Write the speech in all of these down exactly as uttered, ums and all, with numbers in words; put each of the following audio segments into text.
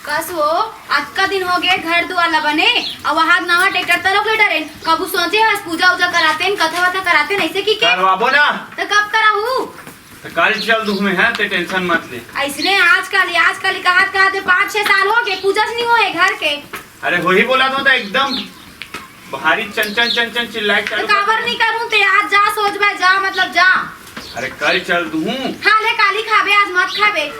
कस वो, अतका दिन हो गए घर दुआर ला बने, अउ वहाद नवा ट्रैक्टर तरोक ले डरेन। कभू सोचे हस पूजा उजा करातेन, कथा वथा करातेन, ऐसे की के? करवाबो ना। त कब कराहू? त कल चल दूँ मैं, हैं, ते टेंशन मत ले। ऐसने आजकल, आजकल कहात कहात पाँच छह साल हो गए, पूजा च नहीं होए घर के। अरे होही बोला तो, तो एकदम भारी चन चन चन चन चिल्लाए के तो चालू कर काबर दे। नहीं करूँ ते, आज जा सोच बा जा, मतलब जा। अरे कल चल दूँ। हाँ ले, काली खाबे, आज मत खाबे।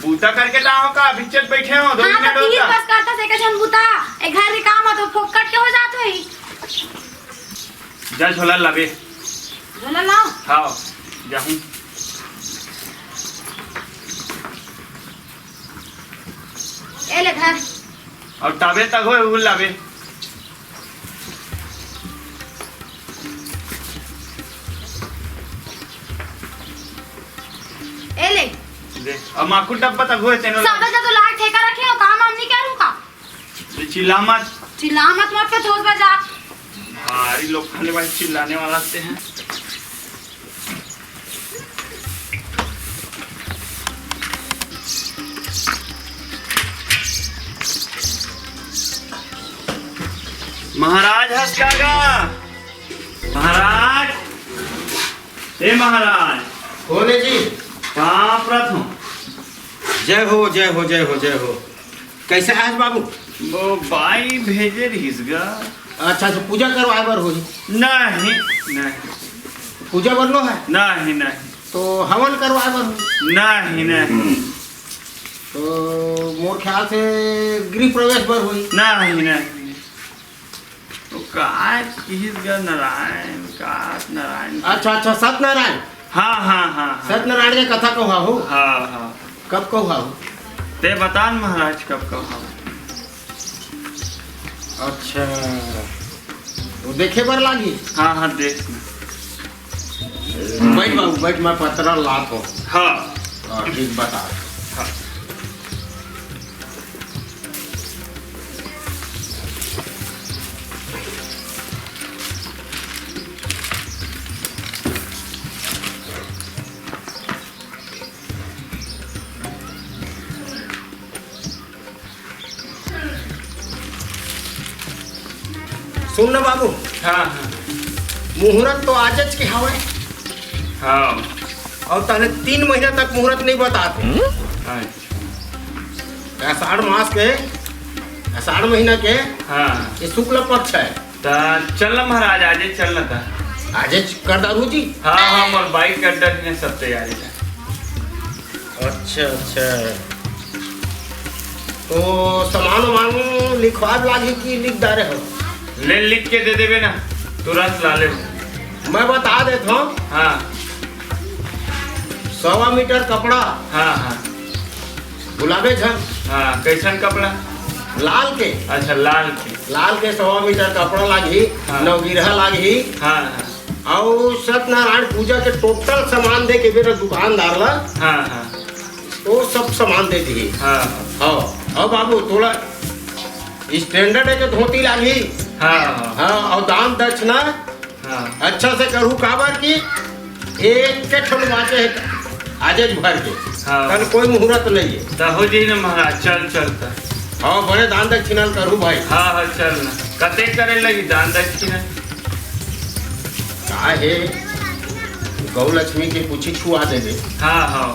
बूता करके लाओ का, अभी चल बैठे हो, दो हाँ, मिनट तो तीन होता। बस करता से के झन बूता, ए घर के काम हो तो फोकट के हो जात होही। जा झोला लाबे। झोला लाओ। हाँ, जाहूँ। ए ले धर। और ताबे तक होए, उ लाबे। ए ले। दे, अब माकुर डब्बा तक होए, तेनो ला। सादा जा तो लाल ठेका रखे हो, काम हम नहीं करूँ का? ये चिल्ला मत। चिल्ला मत, मत के धोस बजा। भारी लोग खाने वाले चिल्लाने वाला आते हैं। महाराज हस का गा? महाराज, हे महाराज। बोले जी। पाँव परत हँव। जय हो, जय हो, जय हो, जय हो। कैसे है आज बाबू? वो बाई भेजे रहिस गा। अच्छा, अच्छा, पूजा करवाए बर होही? नहीं, नहीं। पूजा बर नो है? नहीं, नहीं। तो हवन करवाए बर होही? नहीं, नहीं। तो मोर ख्याल से गृह प्रवेश बर होही? नहीं, नहीं। तो का किहिस गा नारायण, का नारायण? अच्छा, अच्छा, सत्यनारायण। हाँ, हाँ, हाँ, हाँ। सत्यनारायण के कथा कहू हो? हाँ, हाँ। कब कहू हो? ते बता न महाराज, कब कहू हो? अच्छा, वो देखे बर लागी? हाँ, हाँ, देख न। बैठ बाबू, बैठ, मैं पतरा लात हँव। हाँ। हाँ, ठीक बता। हाँ। सुन ना बाबू। हाँ, हाँ। मुहूर्त तो आजच के हवय। हाँ। अउ तहने तीन महीना तक मुहूर्त नहीं बतात हे। हाँ। आषाढ़ मास के, आषाढ़ महीना के हाँ। ये शुक्ल पक्ष है। त चल ना महाराज, आजे चल ना त। आजे कर डारू जी। हाँ, हाँ, मोर बाइक कर डारी ने सब तैयारी है। अच्छा, अच्छा। तो सामान वामान लिखवा लागही कि लिख डारे हो? ले, लिख के दे देबे ना, तुरंत ला ले। मैं बता देत हँव। हाँ। सवा मीटर कपड़ा। हाँ, हाँ। भुलाबे झन। हाँ, कैसन कपड़ा? लाल के। अच्छा, लाल के। लाल के सवा मीटर कपड़ा लागही, हाँ। नवगिरहा लागही। हाँ, हाँ। अउ सत्यनारायण पूजा के total सामान दे के बेरा दुकानदार ला। हाँ, हाँ। तो सब सामान दे दिही। हाँ। हाँ, हाँ बाबू, थोड़ा standard है के धोती लागही। हाँ, हाँ। हाँ, अउ दान दक्षिणा हाँ। अच्छा से करहू, काबर कि एक के ठन बाँचे हे आजेच भर के। हाँ। कल कोई मुहूर्त नहीं है। त हो जी ना महाराज, चल, चल त। हाँ, बड़े दान दक्षिणा करहू भाई। हाँ, हाँ, चल ना। कते करे लगी दान दक्षिणा? का हे, गौ लक्ष्मी के कुछ छुआ देबे। हाँ, हाँ।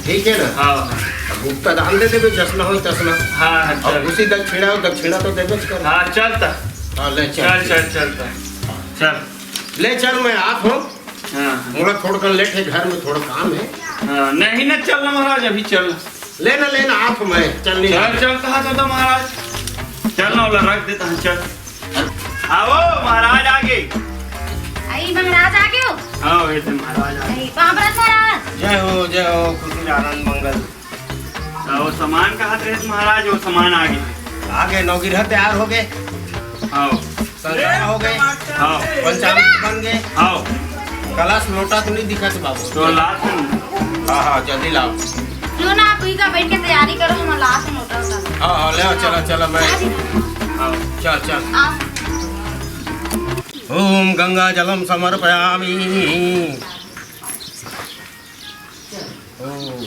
ठीक है ना? हाँ, हाँ। अब गुप्ता दान दे देबे, जसना होई तसना। हाँ, हाँ, अब चल। उसी दक्षिणा, दक्षिणा तो देबे कर। हाँ, चल त। हाँ, ले चल। चल, चल, चल त। चल। ले चल, मैं आत हँव। हाँ, हाँ। मोला थोड़ा कन लेट है, घर में थोड़ा काम है। हाँ, नहीं ना, चल ना महाराज, अभी चल। ले ना, ले ना, आत हँव मैं, चल नहीं। चल, चल, कहा था, था महाराज। चल ना, ओला रख देता हूँ, चल। आओ, महाराज आगे। आई, महाराज आगे हो? हाँ, वही थे महाराज आगे। आई, पाँव परत महाराज। जय हो, जय हो, खुशी आनंद मंगल। त वो सामान कहाँ रहे महाराज, वो सामान आगे। आगे नवगिरह तैयार हो गए। हाँ। संकरा हो गए। हाँ। पंचामृत बन गए। हाँ। कलश लोटा तो नहीं दिखत बाबू। तो लात हूँ। हाँ, हाँ, जल्दी लाओ। लो ना, आप ही का बैठ के तैयारी करो, हम लात हूँ लोटा उटा। हाँ, हाँ, ले आओ, चला, चला, मैं। हाँ। चल, चल। आओ। ओम गंगा जलम समर्पयामि। ओम।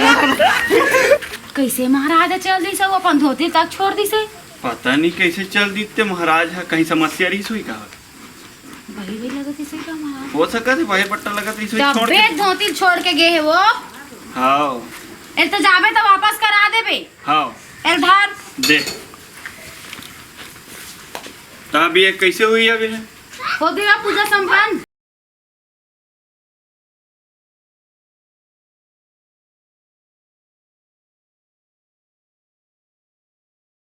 कइसे महाराज चल दिस, वो अपन धोती तक छोड़ दिस हे। पता नहीं कइसे चल दिस ते महाराज ह, कहीं समस्या रहिस होही का? वही भी लगत हे सही का महाराज। हो सकत हे, बाहिर पट्टा लगत रहिस होही, छोड़ तबे के। धोती छोड़ के गे हे वो। हाँ। एल तो जाबे तो वापस करा देबे। हाँ। एल धर। दे। तब ये कइसे होही अब ये? हो गया पूजा संपन्न।